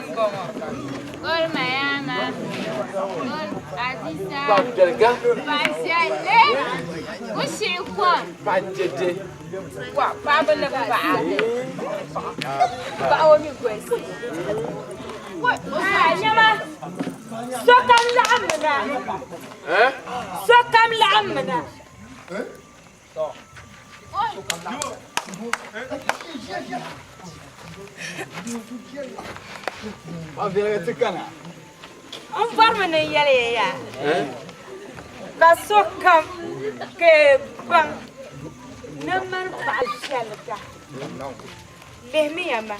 m-bɔŋɔ. Gol Mayama, Gol Adisa, Paɣ viɛlli, ku shihi kom. Wa, paɣaba ni paɣa. Paɣa o mi golisi. Nyama, sokam laɣimmina. Sokam laɣimmina. N bɔrimi ni n yɛli ya yaa ka sokam ka baŋ ni mani paɣa viɛliga lihimiya ma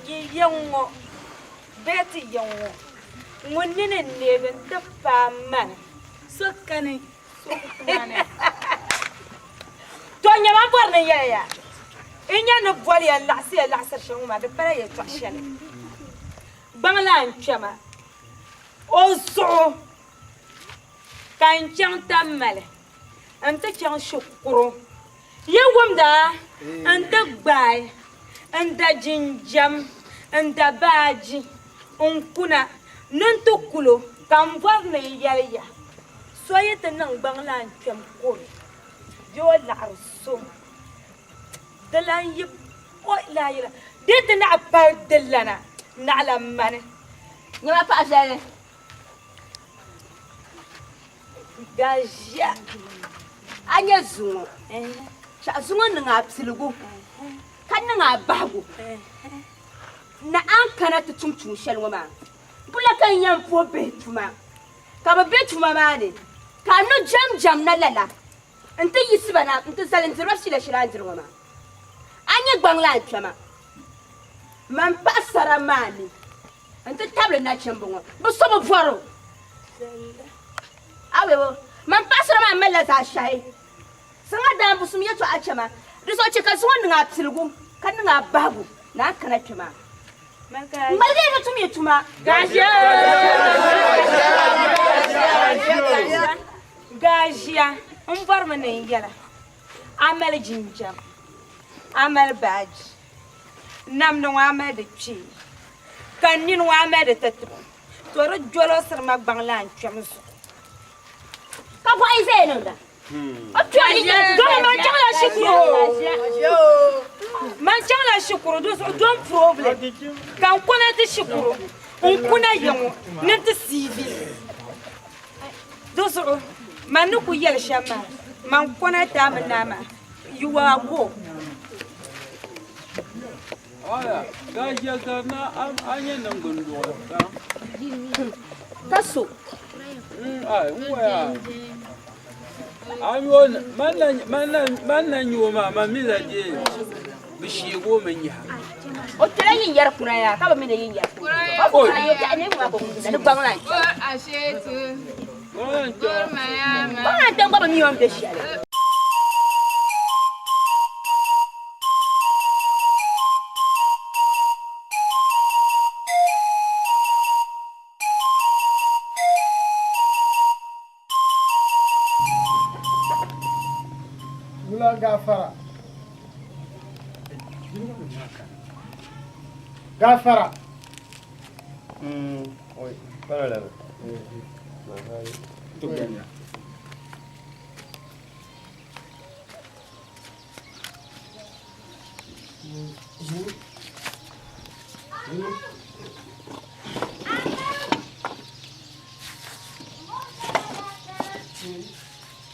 yi ya ŋ-ŋɔ bee ti ya ŋ-ŋɔ ŋun nini n-neegi nti paai mani so kani. To nyama bɔri ni yɛli ya, n nya ni boli ya laɣisi ya laɣisiri shɛli ŋɔ maa, di pala yɛltɔɣ shɛli. Gbaŋ lan kpɛma o zuɣu ka n chaŋ Tamale nti chaŋ shikuru. Yi wumda nti gbaai n da jinjam, n da baaji n-kuna ni n ti kul o, ka m bɔri ni n yɛli ya, so yi ti niŋ gbaŋlan kpɛm kɔre bee o laɣiri so, di lan yi o laayira, di ti naɣ pali dilana naɣila mani. Nyama paɣ viɛlli. Gaʒia. A nya zuŋɔ, shɛɣu zuŋɔ niŋ a piligu ka niŋ a bahigu ni a ni kana ti tum tuun shɛli ŋɔ maa, bula ka n yɛn puhi bihi tuma ka bɛ be tuma maa ni ka a no jɛmjɛm na lala nti yiɣisi ba na nti zali n-diri ba fiila shɛli a ni diri ŋɔ maa? A nya gbaŋlan kpɛma man paɣisara maa ni N ti tabili nachimba ŋɔ, bɛ so bi bɔr o. Awɛbo, man paɣisira maa malila zaashɛhi. Saŋa daambusim yɛtɔɣa chɛ ma, di zuɣu chɛ ka zuŋɔ niŋ a piligu ka niŋ a bahigu ni a kana kpe maa. Ŋmaligiya ni tum yi tuma. Gaʒia, m bɔrimi ni n yɛla, a mali jinjam, a mali baaji. Namdi ŋɔ a mali di kpee, ka nini ŋɔ a mali di tatabo, to di jolosiri ma gbaŋ lan kpɛm zuɣu. Ka bɔɣi zaya niŋda. O kpɛri yi nyɛla Dɔɣi man chaŋla shikuru man chaŋla shikuru di zuɣu don problem ka n kuna ti shikuru n kuna ya ŋɔ ni n ti CV di zuɣu man ni ku yɛli shɛm maa man kuna ti a mi naa maa. You are go. Aya, gajiya garina a nyɛ niŋgbun luɣili ka. Ka so. Ai, n waya. A yo man na man na man na nyo maa man mi la je bi sheegi o mi nyaha. O kpɛla yin yɛri kuna ya ka bi mi ni yin yɛri kuna. O ku kana yo kpɛhi ne ŋuna ko ni gbaŋ lan kpɛ. Gbaŋ lan kpɛ gba bi mi o ni be shɛli. Wula gafara. Gafara.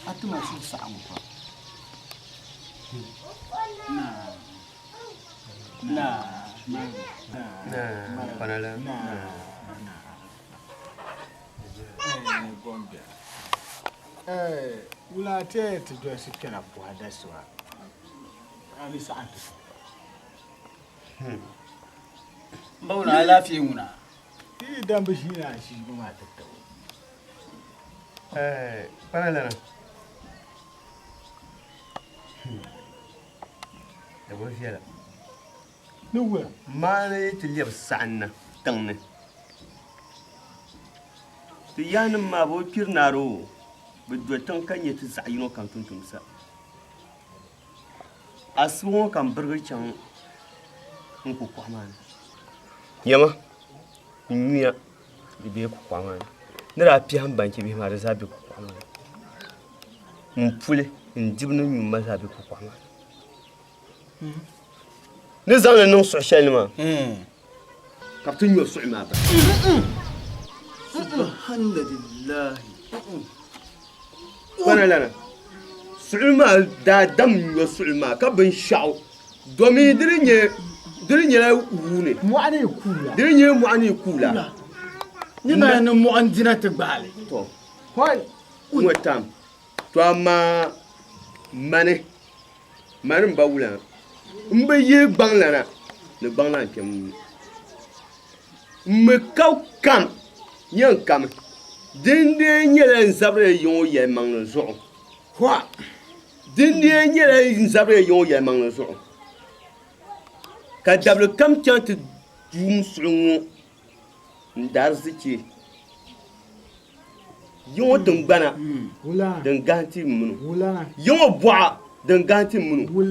A ti ma suhusaɣiŋgu pam. Wula ti ti dolisi kpɛna puha dasiba a mi saɣim ti. M ba wuna alaafee ŋuna. Ti dan bi ʒiina a ʒiibu maa ti tabo. Kpana lana. Di bi viɛla. Ni wula? Maani yi ti lɛbi saɣim na tiŋ ni, ti yaannim maa bɛ bi kpiri naari o, bɛ do tiŋ ka nya ti zaɣ yino kam tumtumsa. Asiba ŋɔ ka m birigi chaŋ n ku kɔhi maa ni. Nyama! N nyuya di bee kukɔɣu maa ni. Ni daa piɛhi m banchi bihi maa di zaa be kukɔɣu maa ni. N puli, n dibu ni nyum ma zaa be kukɔɣu maa ni. Ni zaŋ li niŋ suɣu shɛli ni maa ka bɛ ti nyo suɣu maa bahi. Subhanalillahi. Kpana lana, suɣuli maa daa dam nyo suɣuli maa ka binshɛɣu domi di di nyɛ di di nyɛla wuuni. Mɔɣu ni yi kuula. Di di nyɛla mɔɣu ni yi kuula. Ni maa ni mɔɣu n-dina ti gbaali. To. Hoi. Ŋɔ tam. To amaa mani, mani m ba wula m bi yihi gbaŋ lana ni gbaŋ lan kpɛm n mi ka kam nyɛ n kami. Din dee nyɛla n zabiri yiŋ o yɛlimaŋli zuɣu. Hua! Din dee nyɛla n zabiri yiŋ o yɛlimaŋli zuɣu. Ka dabili kam chaŋ ti duum suɣu ŋɔ n daarzichi yiŋɔ tiŋgbana din gahi ti mini o, yiŋɔ bɔɣa din gahi ti mini o,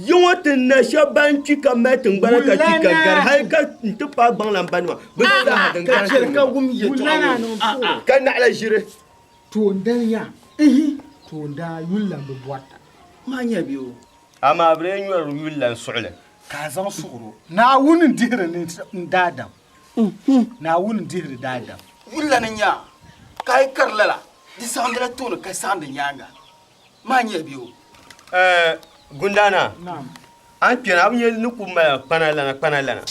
yiŋɔ ti na shɛba ban kpi ka mali tiŋgbana ka kpi ka gari hali ka n ti paai gbaŋlambanima bɛ zaaha din gahi ti mini o ka naɣila ʒiri. Toondana nya, toondaa yuli lan bi bɔrita. Maa nya bɛ o. Amaa bɛ lee nyɔri yuli lan suɣili. Ka a zaŋ suɣir o. Naawuni n-dihiri ni daadam. Naawuni n-dihiri daadam. Yulila ni nya ka a yi kari lala, di saɣindila tooni ka saɣindi nyaaŋa. Maa nya bɛ o. Ɛɛ Gundana, a ni kpɛna a bi nya ni ku mali kpana lana kpana lana.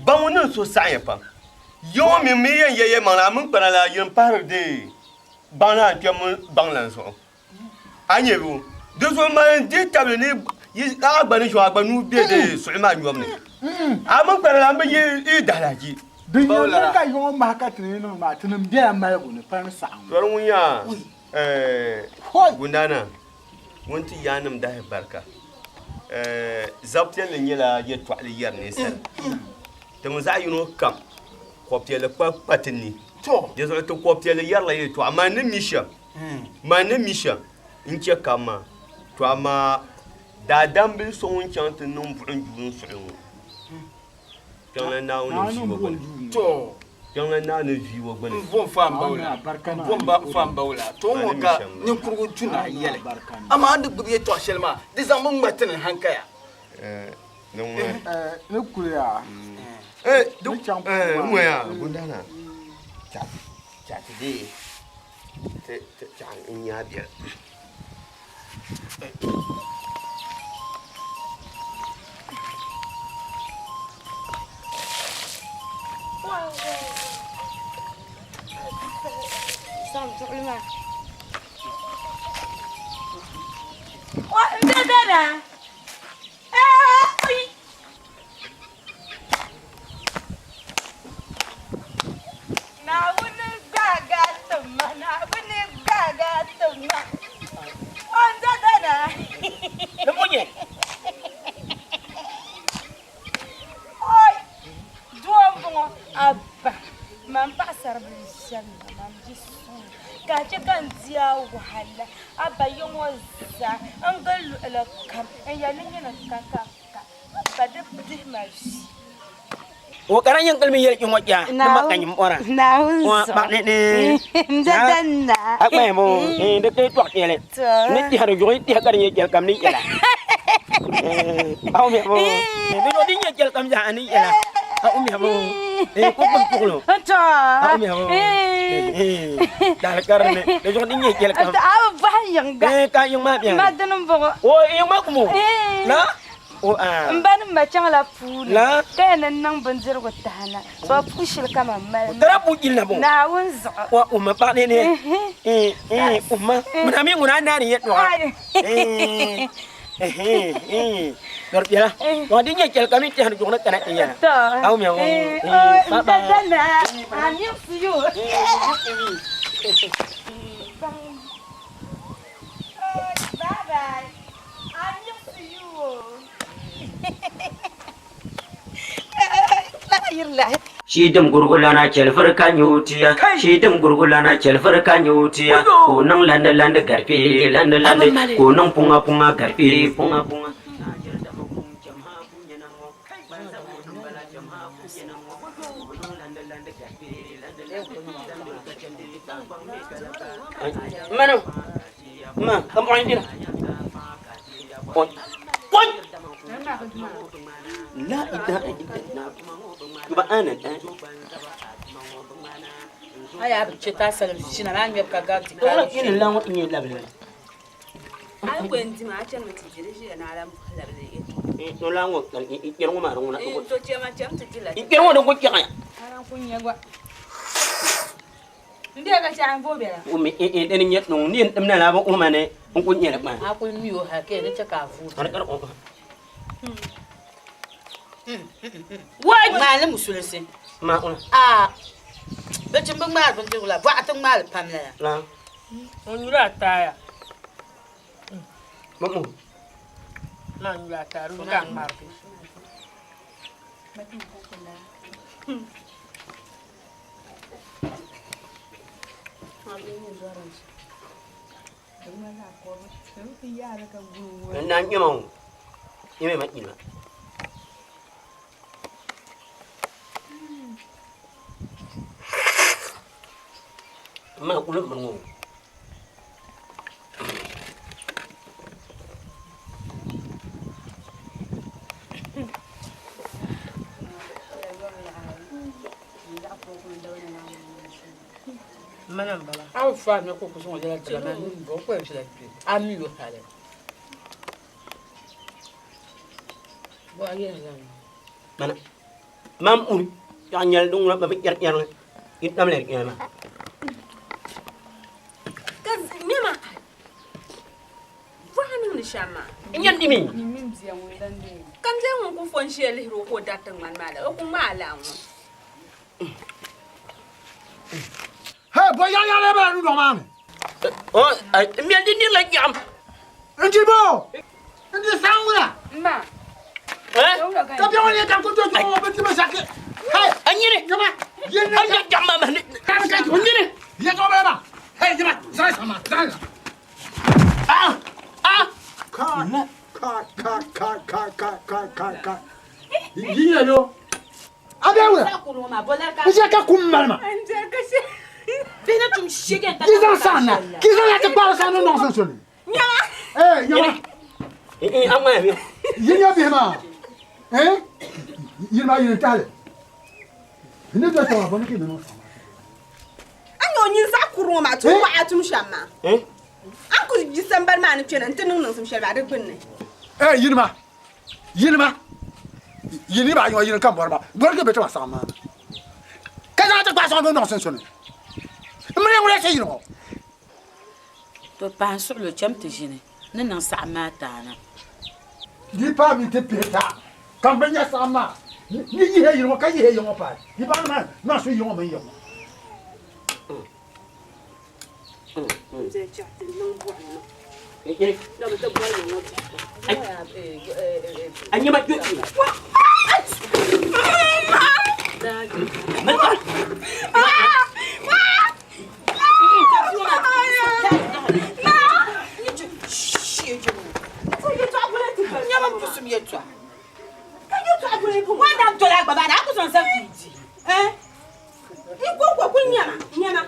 Ba ŋun niŋ suhusaɣinya pam. Yi ŋɔ mi mi yɛn yɛ yɛlimaŋli a mini kpana lana yini pahiri dee baŋ lan kpɛm mini baŋ lan zuɣu. A nya bɛ o? Di zuɣu mali n-dihi tabili ni yi a gba ni ʒi a gba nuu be di suɣili maa nyɔbu ni. A mini kpana lana bi yi yi dahilahichi. Di nyɛ ni ka yi ŋɔ mahi ka ti ni niŋ maa, tinim bela maligu ni pa ni saɣiŋgu. Tɔri ŋun nya Gundana ŋun ti yaannim dahi barika. Zabipiɛlli nyɛla yɛtɔɣili yɛri ninsal. Ti mi zaɣ yino kam kɔpiɛlli kpa kpa ti ni. Di zuɣu ti kɔpiɛlli yɛrila yɛtɔɣa. Man ni mi shɛm, man ni mi shɛm n-chɛ ka ma. To amaa daadam bil so ŋun chaŋ ti niŋ buɣim duu n-suɣi ŋɔ, kpiɔŋlan Naawuni n-ʒi o gbini. Kpiɔŋlan Naawuni n-ʒi o gbini. N vo n-fa m-bawla, n vo n-fa m-bawla. To ŋɔ ka ninkurigu tu ni a yɛli. Amaa a ni gbibi yɛtɔɣ shɛli maa, di zaŋmi ŋma ti ni hankaya. Ni kuliya ni chaŋ ŋɔya gundana chati dee ti chaŋ n-nya biɛli. Naawuni gbaagi ti ma, Naawuni gbaagi ti ma. O n dada na. Oi, doo m-bɔŋɔ, Abba, man paɣisaribila ʒiɛm ma, man bi suŋ ka a chɛ ka n di a wahala. Abba, yi ŋɔ zaa n gili luɣili kam n yɛli ni nyini ka ka ka, Abba, di dihi ma vi. O ka na nyin kili mi yɛli kpi ŋɔ kpɛha ni ma ka nyim ɔra. Naawuni Wa zuɣu. ba ni ni. N da dan na. A kpɛhi bo di kili tɔɣi kpɛli. Ni tiha di juɣi tiha ka di nyɛ kpɛli kam ni yɛla. A o mihi bo. Di juɣi di nyɛ kpɛli kam zaa ni yɛla. A o mihi bo. Ku gbubi tuɣilo. To. A o mihi bo. Dali kari ni di juɣi di nyɛ kpɛli kam. A bi bahi yiŋga. Ka yiŋ maa bɛni. Ma dini m-bɔŋɔ. O yiŋ maa kumo. Na. M ba ni ma chaŋla puuni ka yɛn ni niŋ bindirigu tahi na, so puu shili ka man mali maa. Naawuni zuɣu. Tɔ! N dada naa, I miss you. Bye bye. I miss you Shi dim gurugu lana chɛlifiri ka nyɛ o tia Shi dim gurugu lana chɛlifiri ka nyɛ o tia Ka o niŋ landi landi garipi landi landi Ka o niŋ puŋa puŋa garipi puŋa puŋa. Mana ma ka mɔɣu dina. Oi. Oi. La ilaha illallah. Ba ana da. Aya bi che ta salim shina na ŋmɛbu ka gariti ka. Wala kini la ŋɔ nyɛ labili. A yi ko n dima a chani ti di ʒiya ni a lan labili yɛltɔɣa. No la ŋɔ kpɛri ŋɔ maa di ŋuna. To chɛma chɛm ti di la. Kpɛri ŋɔ di ku kpɛɣiya. Ana ku nyɛ gba. N deei ka chɛ a ni vooi bɛla. O mi dini nyɛ ŋun ni yɛn tim na la bi wuhi ma ni n ku nyɛli kpana. A kuli mi o hali ka di chɛ ka a vooi. Wai ŋmaali musulinsi. Ma ŋuna. Aa bɛ chim bi ŋmaari bindirigu la bɔɣa ti ŋmaali pam lala. La. Ŋun nyuli a taaya. Ma mu. Ma nyuli a taaya di ka ŋmarigi. N daa nyɛma ŋɔ nyɛma ma nyina. Ma kuli bini ŋɔ. Mana m-bala. A bi faai mi ka o ku zaŋ o yɛla tira maa ni bɔ o ku yɛn ʒila kpe a mi o hali. Bɔ a yɛn zaŋ Mana mam uri yaɣa nyɛli din ŋuna bi kpɛri kpɛri yi tamla di kpɛri maa. Ka nyɛma bɔha niŋdi shɛm maa. N nyɛ dimi. Ka n bia ŋun ku fo n ʒiya lihiri o ka o dariti ŋmani maa la o ku ŋmaa laa ŋɔ. Hey, bo ya ya le ba nu do ma ni. O, n mi di nirila kpɛɣim. N di bo. N di sangula. Ma. Eh? Ka bi woni ka ko to to ba ti ba sake. Hey, anyini. Nyama. Yin na. An kpɛɣim ma ni. Ka ka N nyini. Ye to ba ba. Hey, nyama. Zai sama. Zai. Ah! Ah! Ka ka ka ka ka ka ka ka ka. Yin ya yo. Abe wura. N ka kum malma. Ki zaŋ saɣana. Ki zaŋ ya ti kpaari saɣana niŋ sunsuuni. Nyama. Eh, nyama. Eh, an ŋmaya mi. Yin ya bihi maa. Eh? Yin maa yin tahali. Ni do tɔŋa bɔ ni ki niŋ saɣana. A nyɛ o nyin zaɣ kuri ŋɔ maa tum waɣa tum shɛm maa. A ku yi sambani maa ni kpɛna n-ti niŋ niŋsim shɛli maa di gbunni. Eh, yin maa. Yin maa. Yin ni baa yi ŋɔ yin ka bɔri maa. Bɔri ki be tɔŋa saɣam maa. Ka zaŋ ti kpaai saɣam niŋ sunsuuni. N mini ŋuna chɛ yin ŋɔ. To pahi n suɣulo cham ti ʒini ni niŋ saɣim maa taana. Di paai mi ti pihi taa ka m bi nya saɣim maa ni yihi yini ŋɔ ka yihi yi ŋɔ paai. Yi baŋ ni maa maa su yi ŋɔ mini yi ŋɔ. Anyama kpe. Nyama pusum yɛltɔɣa. Ka yɛltɔɣa guli wanda doli a gba maa ni a ku zaŋ zaŋ ti di. Eh? N ko ko ku nyama nyama.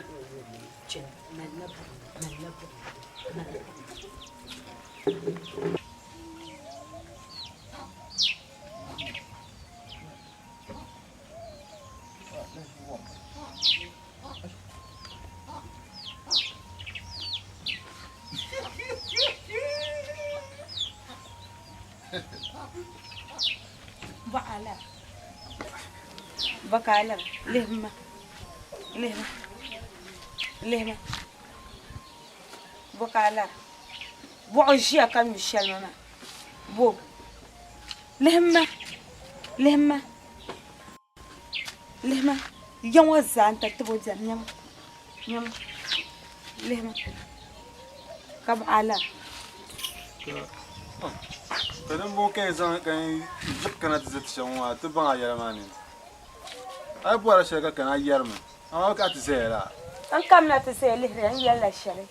Bɔɣala. Bɔkaala. Lihima. Lihima. Lihima. Bɔkaala. Bɔɣu ʒiya ka nyu shɛli maa. Bo. Lihima. Lihima. Lihima. Ya ŋɔ zaa n ti tibo diɛm nyama. Nyama. Lihima. Ka bɔɣala. Ka din bɔŋɔ ka yi zaŋ ka yi ʒi kana ti ʒe ti shɛm ŋɔ maa ti baŋ a yɛla maa ni. A yi bɔrila shɛli ka kana a yɛrimi, amaa ka a ti zaya la. N kamina ti zaya lihiriya n yɛlila shɛli.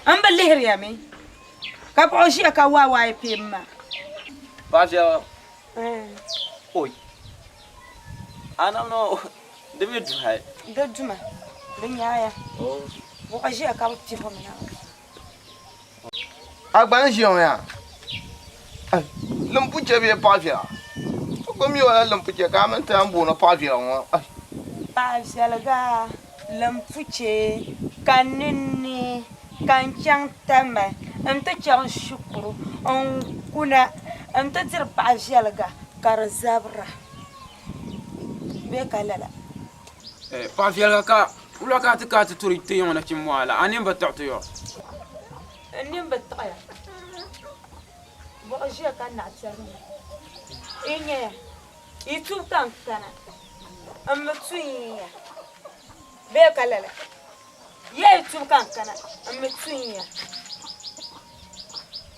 N bi lihiriya mi ka buɣu ʒiya ka waawaai peem ma. Paɣa viɛla. Oi. A nam no di bi du hali. Di duma, di nyaaya. Buɣa ʒiya ka bi pihi o mi na. A gba ni ʒiya ŋɔ yaa? Limpuche bee paɣa viɛla? Ti kuli mi o la limpuche ka a mini ti lahi booni o paɣa viɛla ŋɔ. Paɣa viɛliga, limpuche, ka n ninni ka n chaŋ Tamale nti chaŋ shikuru n-kuna nti diri paɣa viɛliga ka di zabira bee ka lala. Paɣa viɛliga ka wula ka a ti kana ti turi ti yiŋ nachimba maa la, a nini bi tiɣi ti yɔ? N nini bi tiɣiya. Buɣu ʒiya ka naɣ piɛri mi. Yi nyaya, yi tubu ka n kana, m mi tu n ya bee ka lala? Ya yi tubu ka n kana, m mi tu n ya.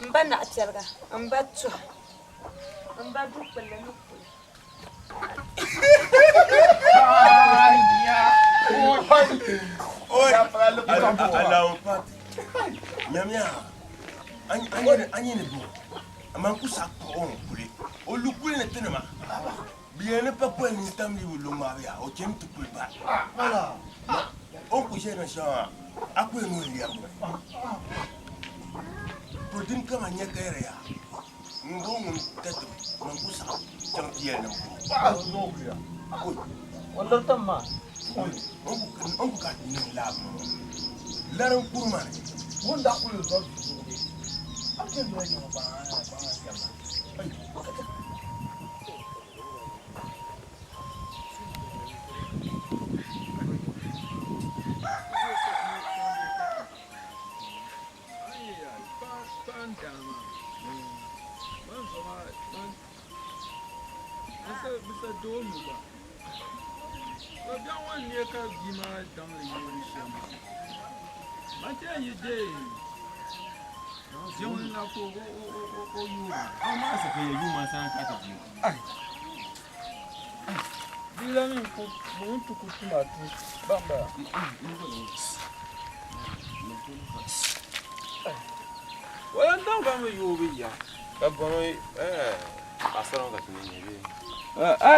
M ba naɣ piɛliga, m ba tuha, m ba dukpulli ni kuli. Nyamiya a nyɛ ni bo amaa ku saɣi kpuɣi o kuli o lu kuli ni tinima bɛ yɛli ni pa koli ni tam leei o ŋmaabu yaa o chani ti kuli ba o ni ku ʒe na shɛm maa a ku yɛn ni o lɛbigi mi to dini ka man nya ka yɛri yaa Ŋun bɔŋɔ ŋun tariti man ku saɣim chaŋ ti yɛli ni m bɔŋɔ. O ni ku ka ti niŋ laabu ŋɔ lari n-kuri ma ni.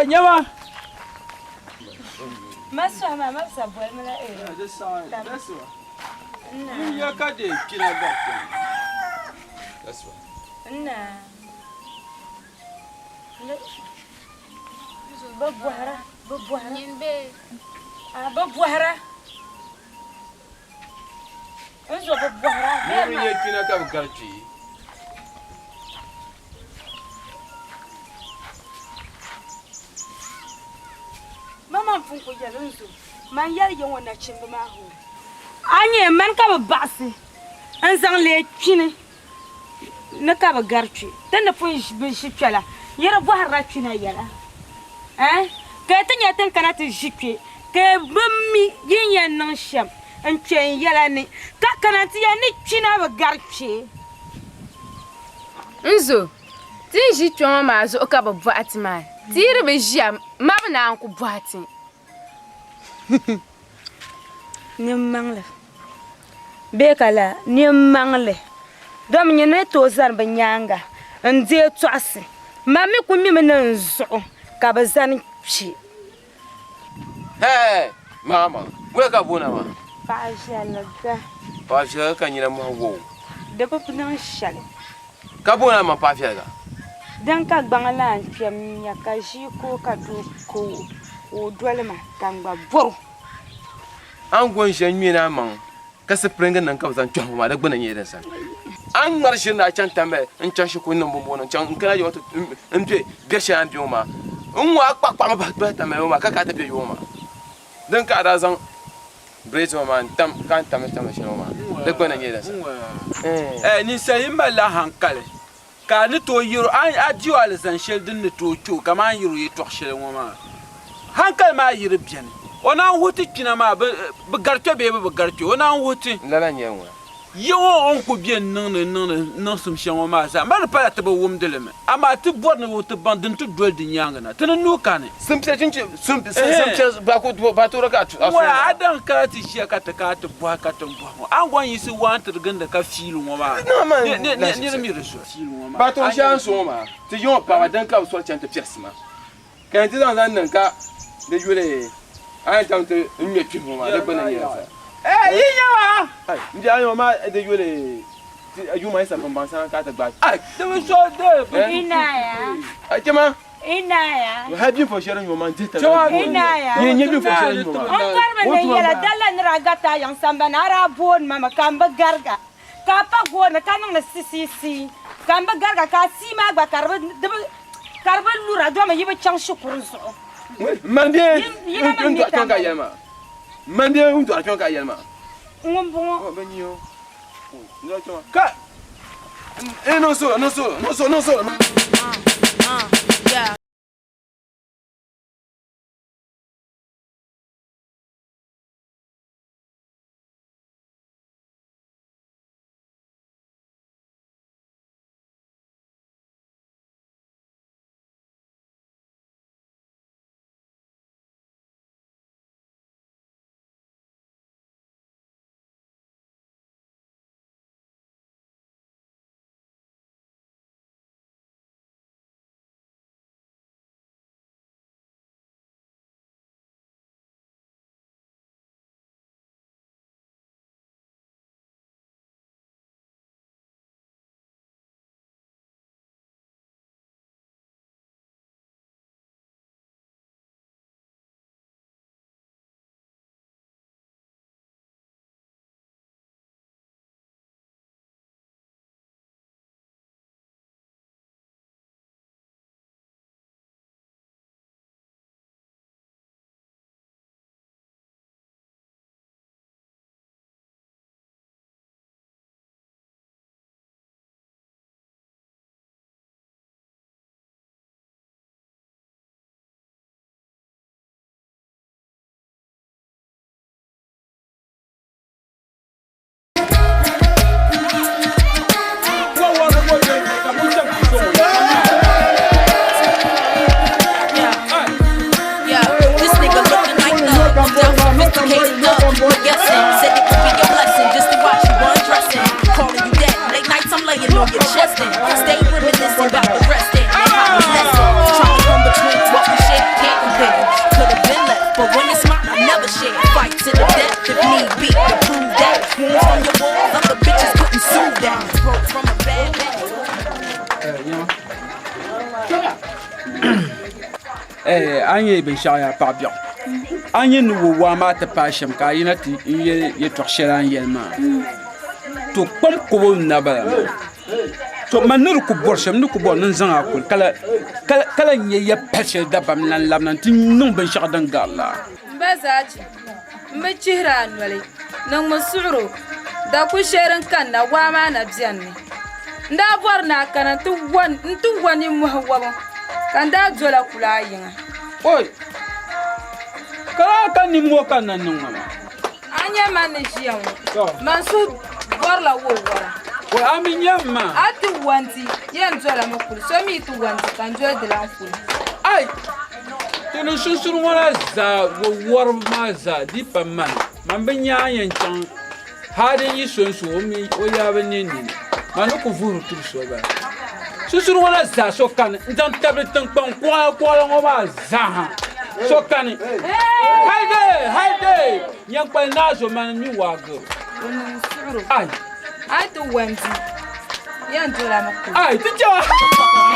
Nyama. Ma sɔhi maa, ma sa boli mi la Ya ka de kpina gari kpɛŋ. Nna. Bɛ bɔhira, bɛ bɔhira. Bɛ bɔhira. N zo bɛ bɔhira. Niriba nyɛ kpina ka bɛ gari kpee. Mama m pun ku yɛli n zo man yɛli ya ŋɔ nachimba maa hoo. A nya mani ka bɛ baɣisi n zaŋ leei kpini ni ka bɛ gari kpe. Ti ni pun bi ʒi kpe la, yi di bɔhirila kpina yɛla. Ɛɛh! Ka yi ti nya ti ni kana ti ʒi kpe, ka yi bi mi yi ni yɛn niŋ shɛm n-kpe n yɛla ni, ka kana nti yɛli ni kpina bi gari kpe. N zo, ti ni ʒi kpe ŋɔ maa zuɣu ka bɛ bɔhi ti maa. Ti yi di bi ʒiya, ma bɛ naan ku bɔhi ti. Nimmaŋli bee ka laa nimmaŋli domi nyɛ ni tooi zani bi nyaanga n deei tɔɣisi man mi ku mimi ni n zuɣu ka bi zani kpi. Hɛɛ! Maama, wula ka boona maa? Paɣa viɛliga. Paɣa viɛliga ka nyina mɔhi wɔɔ. Di bi niŋ shɛli. Ka boona maa paɣa viɛliga. Din ka gbaŋ lan kpɛm nya ka ʒii ka o ka doo ka o ka o doli ma ka n gba bɔr o. A ni go n-ʒe n-ŋme ni a maŋ ka sipiringi niŋ ka bɛ zaŋ kpɛhi ŋɔ maa, di gbuni nyɛla din sani. A ni ŋmari ʒiri ni a chaŋ Tambali n-chaŋ shikuru niŋ bɔmbɔŋɔ ni n-chaŋ n-kana yiŋɔ ti m-be biɛr shɛli a ni be ŋɔ maa, n ŋɔ a kpaɣikpaɣimi bahi Tambali ŋɔ maa ka kana ti be yiŋɔ maa. Din ka a daa zaŋ Braids ŋɔ maa n-tam ka a ni tamdi tamdi shɛli ŋɔ maa, di gbunni nyɛla din sani. Eh, ninsal yi malila hankali ka a ni tooi yɛr o, a di o alizan shɛli din ni tooi kpe o kamani a ni yɛr o yɛtɔɣ shɛli ŋɔ maa. Hankali maa yi di beni, o naan wuhi ti kpina maa bɛ gari kpe bee bɛ bi gari kpe, o naan wuhi ti. Lala n-nyɛ ŋuna. Ya ŋɔ o ni kul be n-niŋdi niŋdi niŋsim shɛli ŋɔ maa zaa, mali pala ti bi wumdi li mi, amaa ti bɔri ni ti baŋ din ti doli di nyaaŋa na, ti ni nuu kani. Ŋuna a daŋ kana ti ʒiya ka ti kana ti bɔhi ka ti bɔhi ŋɔ, a ni gɔn yiɣisi waan ti di gindi ka fiili ŋɔ maa, nir mi di zuɣu. Ba tuɣi shɛli a ni so ŋɔ maa, ti yiŋɔ paɣiba din ka bɛ soli chani ti piɛrisi ma, ka yɛn ti zaŋ zaŋ niŋ ka. Di yuli a yɛn chaŋ ti ŋ-ŋme kpihi ŋɔ maa, di gbuni n-nyɛ li sa. Ee, yi nya ma! Ai, m bia, a nya maa di yuli ti yuuma yi sapim baŋ saha ka a ti gbaai. Ai, di bi so di bi. Inaya. Ai, chama. Inaya. Hali binfɔ shɛli din nyɛ o maa n-dihi taba. Inaya. Nyɛ nyɛ binfɔ shɛli din nyɛ o maa. N bɔrimi ni n yɛla dalla ni daa gariti a yiŋ sambani, a daa booni ma mi ka m bi gariga, ka a pa gooni ka niŋdi sisiisi ka m bi gariga, ka a sii maa gba ka di bi lura domi yi bi chaŋ shikuru zuɣu. Mani bee n dɔɣi kpiɔŋ ka a yɛli maa? Mani bee n dɔɣi kpiɔŋ ka a yɛli maa? Ŋun bɔŋɔ. Ka niŋ suɣulo, niŋ suɣulo, niŋ suɣulo, niŋ suɣulo. A ni nyɛ binshɛɣu yaa paɣa biɛɣu a ni nyɛ ni wo waa maa ti paai shɛm ka a yina ti yɛli yɛltɔɣa shɛli a ni yɛli maa to kpam kobo n na bala maa to man ni di ku bɔri shɛm n ni ku bɔri ni n zaŋ a kuli ka lahi nyɛ ya pali shɛli dabam n lahi labina n ti niŋ binshɛɣu din gari la. M ba Zaachi, m bi chihiri a noli, niŋmi suɣiro, dakuy shɛli din kanna waa maa na beni mi. N daa bɔri ni a kana nti wa nimmohi wabu, ka n daa dola kuli a yiŋa. Oi! Ka lala ka nimmoo ka n na niŋ ma maa? A nya man ni ʒiya ŋɔ, man suhu bɔrila wo wara. Oi, a mi nya m maa? A ti wa n-di, yɛn dolami kuli, so mi ti wa n-di ka n doli di lan kuli. Ai! Ti ni sunsuri ŋɔ la zaa, wo waribu maa zaa di pa mani. Man bi nya a yɛn chaŋ hal din yi so n-so o mi o yaa bi ne nini. Man ni ku vuhiri tuhi so bala. Sunsuri ŋɔ la zaa so kani n-zaŋ tabili tiŋkpaŋ kuɣila kuɣila ŋɔ maa zaa ha so kani. Hal dee! Hal dee! Nyaŋkpali naa zo mani mi waagiro. O niŋ suɣiro. Ai! A yi ti wa n-di, yɛn dolami kuli. Ai! Ti chaŋ!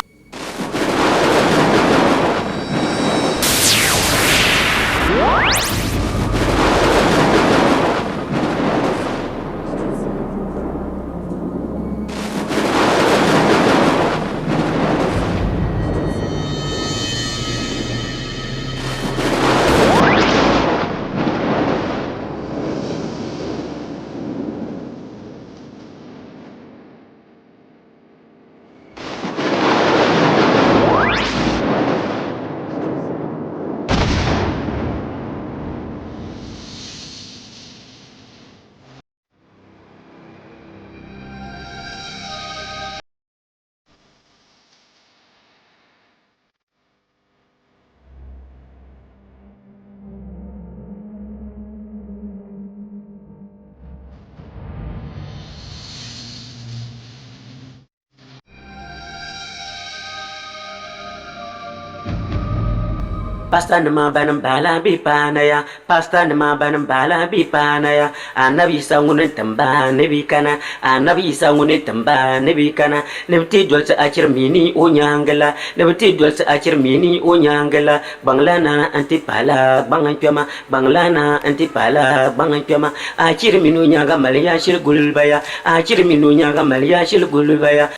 Pasta nima banim baala bi paana ya Pasta nima banim baala bi paana ya Anabi Yisa ŋuni n-tim ba ni bi kana Anabi Yisa ŋuni n-tim ba ni bi kana Ni bi ti dolisi achiri mini o nyaaŋa la Ni bi ti dolisi achiri mini o nyaaŋa la Gbaŋlana nti pahila gbaŋ n-kpɛma Gbaŋlana nti pahila gbaŋ n-kpɛma Achiri mini o nyaaŋa mali ya shili guli ba ya Achiri mini o nyaaŋa mali ya shili guli ba ya.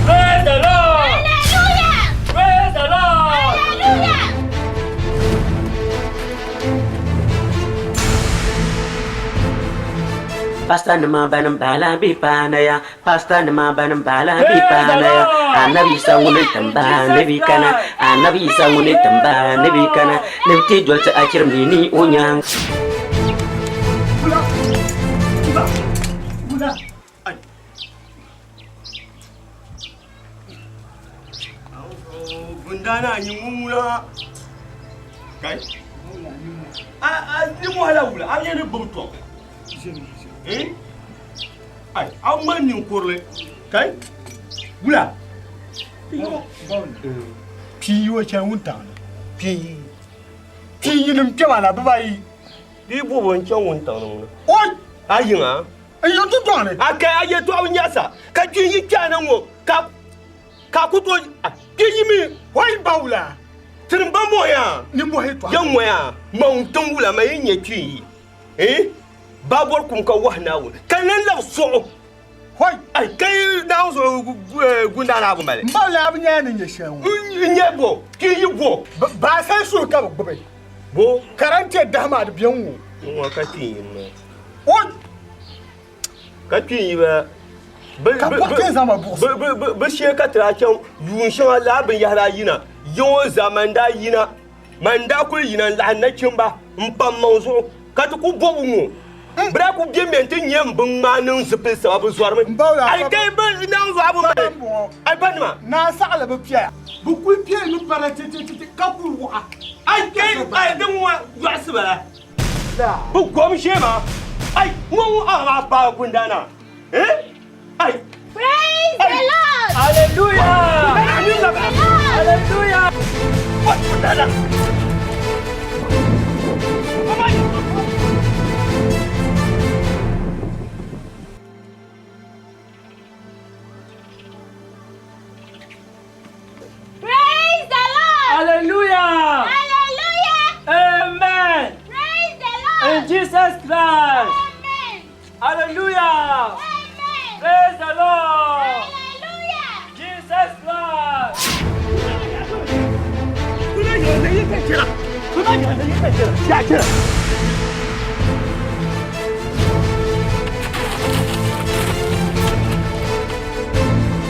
Praise the Lord! Hallelujah! Praise the Lord! Hallelujah! Pasta nima banim baala bi paana ya Pasta nima banim baala bi paana ya Anabi Yisa ŋuni n-tim ba ni bi kana Anabi Yisa ŋuni n-tim ba ni bi kana Ni bi ti dolisi achiri mini o nyaaŋa. Gundana a nyin ŋun ŋuna kai a a ni wahala wula a yɛn ni gbubi tɔm eh ai a ŋmani ninkurili kai wula Pii o chɛni wuntaŋ ni pii pii yinim kpɛma na bibaayi di bobo n chaŋ wuntaŋ ni ŋuna oi a yiŋa n yi dundɔŋ ni a kai a yɛtɔɣa nyɛsa ka kpi yi kpɛha na ŋɔ ka ka ku tooi kpi yi mi hoi ba wula tiri ba mɔya nimmohi tɔha ya ŋɔya maŋ tiŋ wula ma yi nyɛ kpi yi eh ba bɔri kum ka wahi Naawuni ka lan labi suɣu hoi ai kai Naawuni zuɣu gundaana a bi mali n ba wula a bi nyɛla ni nyɛ shɛli ŋɔ n nyɛ bo kpi yi bo baasali suhu ka bi gbubi bo karantɛ dahi maa di bɛ n ŋɔ ŋɔ ka kpi yi ma oi ka kpi yi ba Ka bɔɣu kpee zaŋ ba buɣisi. Bɛ shee ka ti daa chaŋ yuun shɛŋa laa binyahari ayi na, yiŋɔ zaa man daa yina, man daa kuli yina n-laɣim nachimba m-pa m maŋ zuɣu ka ti ku bɔbu ŋɔ. Bɛ daa ku bemi nti nya m binŋmaa niŋ zipil saba bɛ zɔrimi. Ai kai bɛ naŋ zuɣu a bi mali. Ai banima. Naa saɣili bi piɛya. Bɛ kuli piɛli mi bara titititi ka kuli wɔɣa. Ai kai ai din ŋɔ yɔɣisi bala. Bɛ gom ʒee maa. Ai ŋɔ ŋɔ a maa paai gundana. Eh? Ai. Praise the Lord! Hallelujah! Hallelujah! Gundana. Praise the Lord! Hallelujah! Hallelujah! Amen! Praise the Lord! In Jesus Christ! Amen! Hallelujah! Amen! Praise the Lord! Hallelujah! Jesus Christ!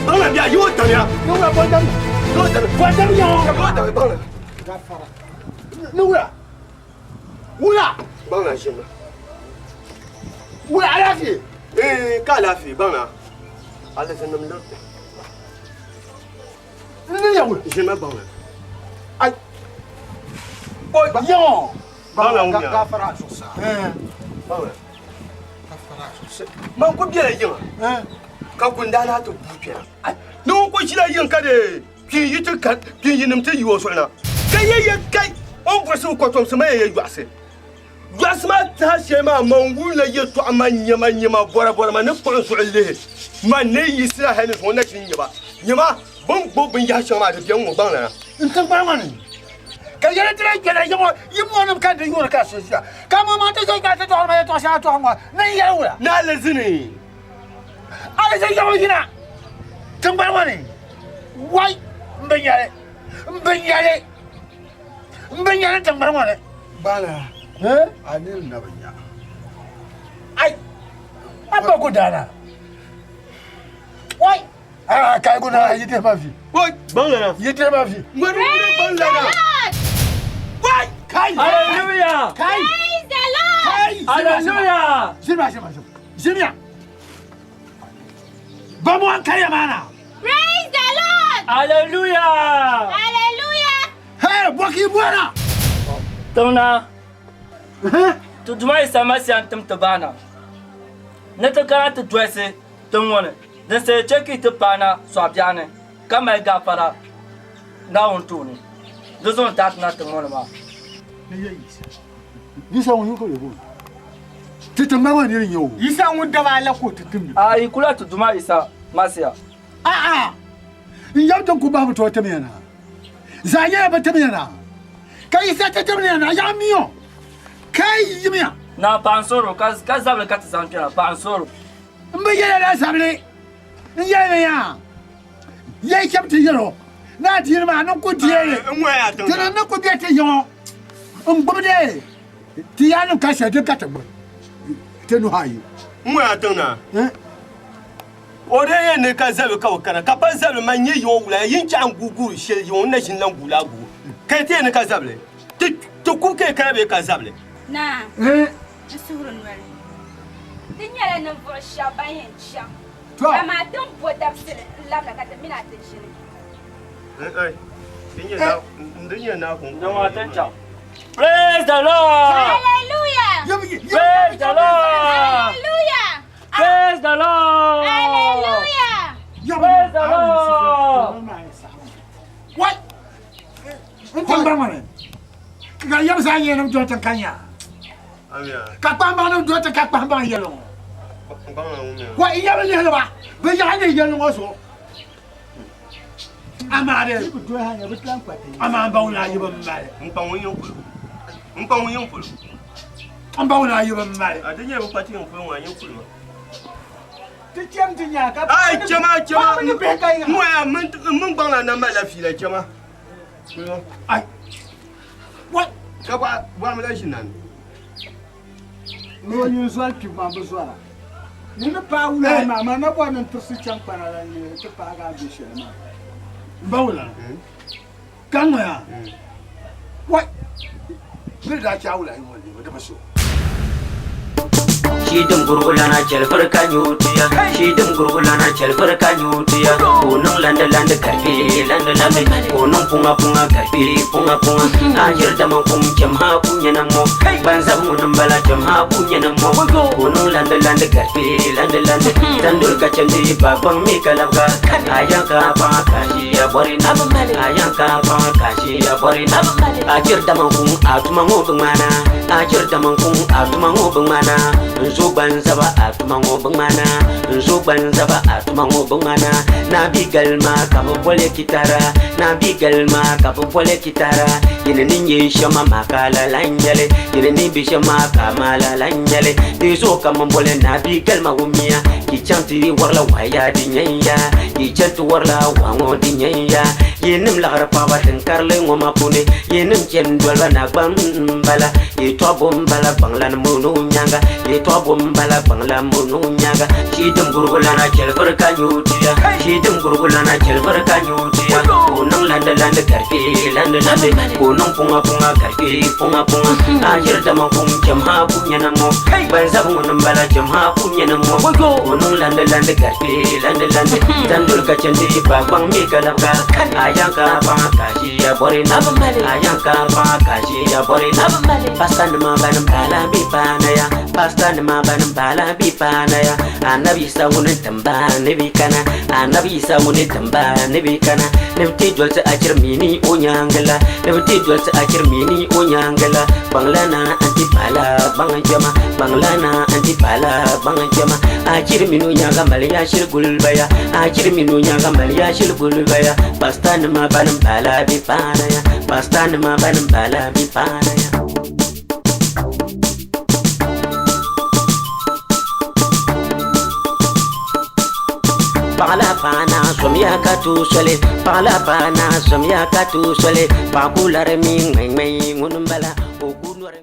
Bangla biya yi o tamya. Ni wula bɔ dam. Yi o tamya. Bɔ dam ya. Yi o tamya bangla. Gafara. Ni wula. Wula. Bangla ʒimi. Wula alaafee. Eh ka alaafee bangla. Alizinim liriti. Ni ya wula. Ʒimi bangla. Ai. Yaŋɔ. Bangla ŋun ya. Gafara zuɣusaa. Bangla. Gafara zuɣusaa. Man ku bela yiŋa. Ka gundana ti buu kpɛna. Ni ŋun ku ʒila yiŋ ka di kpin yi ti ka kpin yinim ti yi o zuɣu na. Ka yɛ yɛ kai o ni buɣisi kɔtomsi ma yɛ yɛ yɔɣisi. Yɔɣisi maa saha shɛli maa man wumla yɛtɔɣa man nyɛma nyɛma bɔra bɔra ma ni kpuɣi n zuɣu lihi man ni yiɣisila hali ni zuŋɔ na ʒini nyɛba. Nyɛma bɛ ni gbubi binyɛhi shɛŋa maa di beni ŋɔ gbaŋ lana. N tiŋgbani ŋɔ ni ka yɛli ti lahi kpɛla yiŋɔ yi mɔnim ka di yuuri ka so ʒiya ka ŋɔ maa ti zo ka ti dɔɣiri ma yɛtɔɣ shɛŋa tɔɣi ŋɔ ni n yɛli wula. Ni alizini. Alizini yaɣu yina tiŋgbani ŋɔ ni wai m bi nyɛli m bi nyɛli m bi nyɛli tiŋgbani ŋɔ ni. Bala a nini na bi nya. Ai a ba gudana wai a kai gudana yi dihi ma vi. Wai baŋ lana. Yi dihi ma vi. Ŋmari wuli baŋ lana. Wai kai. Hallelujah! Kai. Praise the Lord! Kai. Hallelujah! Zimiya zimiya zimiya. Zimiya. Ba mu an karya mana. Praise the Lord! Hallelujah! Hallelujah! Hey, boki bwana. Tiŋna, ti Duuma Yisa Masia n-tim ti baana ni ti kana ti dolisi tiŋ ŋɔ ni din sayi chɛ ka yi ti paana sɔɣibiɛɣu ni ka mali gaafara Naawuni tooni. Di zuɣu n-taai ti na tiŋ ŋɔ ni maa. Yisa ŋun yuli ka o booni ti tiŋgbani ŋɔ ni niri n-nyɛ o. Yisa ŋun daba ala ka o ti timdi. Ayi kula ti Duuma Yisa Masia. A'a! N yab din ku bahi bi tooi timiya na. Zaa nyɛla bɛ timiya na. Ka Yisa ti timdi na, yaɣa mi o, ka yi yimiya. Naa paɣa n-sɔr o, ka zabili ka ti zaŋ kpɛna, paɣa n-sɔr o. M bi yɛl a la zabili, n yɛlimi yaa, ya yi cham ti yɛl o ni adiini maa ni ku deei li, ti ni ni ku be ti yiŋɔ n-gbibi di ti yaannim ka shɛli din ka ti gbibi ti nuhi ayi. N ŋɔya tiŋ naa. O dee yɛn ni ka zabili ka o kana, ka pa zabili man nyɛ yiŋɔ wula yin chaɣ n-guui guuri shɛli yiŋɔ n na ʒini lan guui la guui. Ka yi ti yɛn ni ka zabili? Ti kub ka yi kana bee ka zabili? Naa, n suhuri noli, ti nyɛla ninvuɣ shɛb ban yɛn chaŋ, amaa ti ni bo dabisili n-labina ka ti mini a ti ʒini. Praise the Lord! Hallelujah! Praise the Lord! Hallelujah! Praise the Lord! Hallelujah! Praise the Lord! What? N tiŋgbani ŋɔ ni ka yɛm zaa nyɛ nim doli tiŋ ka nya ka kpahimbaŋ nim doli tiŋ ka kpahimbaŋ yɛli ŋɔ wa n yɛm lihiri ba bɛ yaɣa ni yɛli ŋɔ zuɣu amaa de amaa n ba ŋun ayi bi mali n kpa ŋun yiŋ polo n kpa ŋun yiŋ polo n ba ŋun ayi bi mali a di nyɛ bi kpa ti yiŋ polo ŋɔ a yiŋ polo Ti chɛm ti nya ka Ai chɛma chɛma paɣaba ni bihi ka yiŋa. N ŋɔya n mini gbaŋ la na malila fiila chɛma Ai what ka bɔhimi la ʒi nani. Ni o nyin zɔri kpibu maa bi zɔra. Ni ni paai wula maa, man na bɔri ni n tirisi chaŋ kpana la n-yi ti paagi a be shɛli maa. N ba wula ka ŋɔya what bɛ ni daa chɛ a wula ŋɔ leemi di bi so. Shiidim gurigulana chɛlifiri ka nyuutiya Shiidim gurigulana chɛlifiri ka nyuutiya Ka o niŋ landi landi karfi landi landi Ka o niŋ puŋa puŋa karfi puŋa puŋa A ʒiri dama kum chɛm ha ku nyɛna ŋɔ Ban zabi ŋuni m-bala chɛm ha ku nyɛna ŋɔ Ka o niŋ landi landi karfi landi landi Tanduli ka chɛndi ba gbaŋ mi ka labiga A yan ka paŋa ka ʒiya bɔri na A yan ka paŋa ka ʒiya bɔri na A chiri dama kum a tuma ŋɔ bi ŋmana A chiri dama kum a tuma ŋɔ bi ŋmana N zo gba n zaba a tuma ŋɔ bi ŋmana N zo gba n zaba a tuma ŋɔ bi ŋmana Naa bi galima ka bi boli kitara Naa bi galima ka bi boli kitara Yini ni nyɛ shɛm amaa ka lala n nyɛli Yini ni bi shɛm maa ka amaa lala n nyɛli Di zuɣu ka m boli naa bi galima wumiya Yi chaŋ ti warila waya di nyɛnya Yi chaŋ ti warila waa ŋɔ di nyɛnya Yinim laɣiri paɣaba tiŋ karili ŋɔ maa puuni Yinim chani doliba na gba m-bala Yɛtɔɣ bo m-bala gbaŋlan muni o nyaaŋa Yɛtɔɣ bo m-bala gbaŋlan muni o nyaaŋa Shiidim gurigulana chɛlifiri ka nyɛ o tuya Shiidim gurigulana chɛlifiri ka nyɛ o tuya Ka o niŋ landi landi karikpe landi landi Ka o niŋ puŋa puŋa karikpe puŋa puŋa A ʒiri dama kum chɛm ha ku nyɛna ŋɔ Ban zabi ŋuni m-bala chɛm ha ku nyɛna ŋɔ Ka o niŋ landi landi karikpe landi landi Tanduli ka chɛndi ba gbaŋ mi ka labiga A yan ka paŋa ka ʒiya bɔri na A yan ka paŋa ka ʒiya bɔri na Pasta nima banim bala bi paanaya Pasta nima banim bala bi paanaya Anabi Yisa ŋuni timba ni bi kana Anabi Yisa ŋuni timba ni bi kana Ni bi ti dolisi achiri mini o nyaaŋa la Ni bi ti dolisi achiri mini o nyaaŋa la Gbaŋlana n-ti paala gbaŋ jɛma Gbaŋlana n-ti paala gbaŋ jɛma Achiri mini o nyaaŋa mali ya shili gulibaya Achiri mini o nyaaŋa mali ya shili gulibaya Pasta nima banim bala bi paanaya Pasta nima banim bala bi paanaya Paɣala paana zomiya ka tu soli Paɣala paana zomiya ka tu soli Paɣa ku lari mi ŋmai ŋmai ŋuni m-bala o ku nɔri.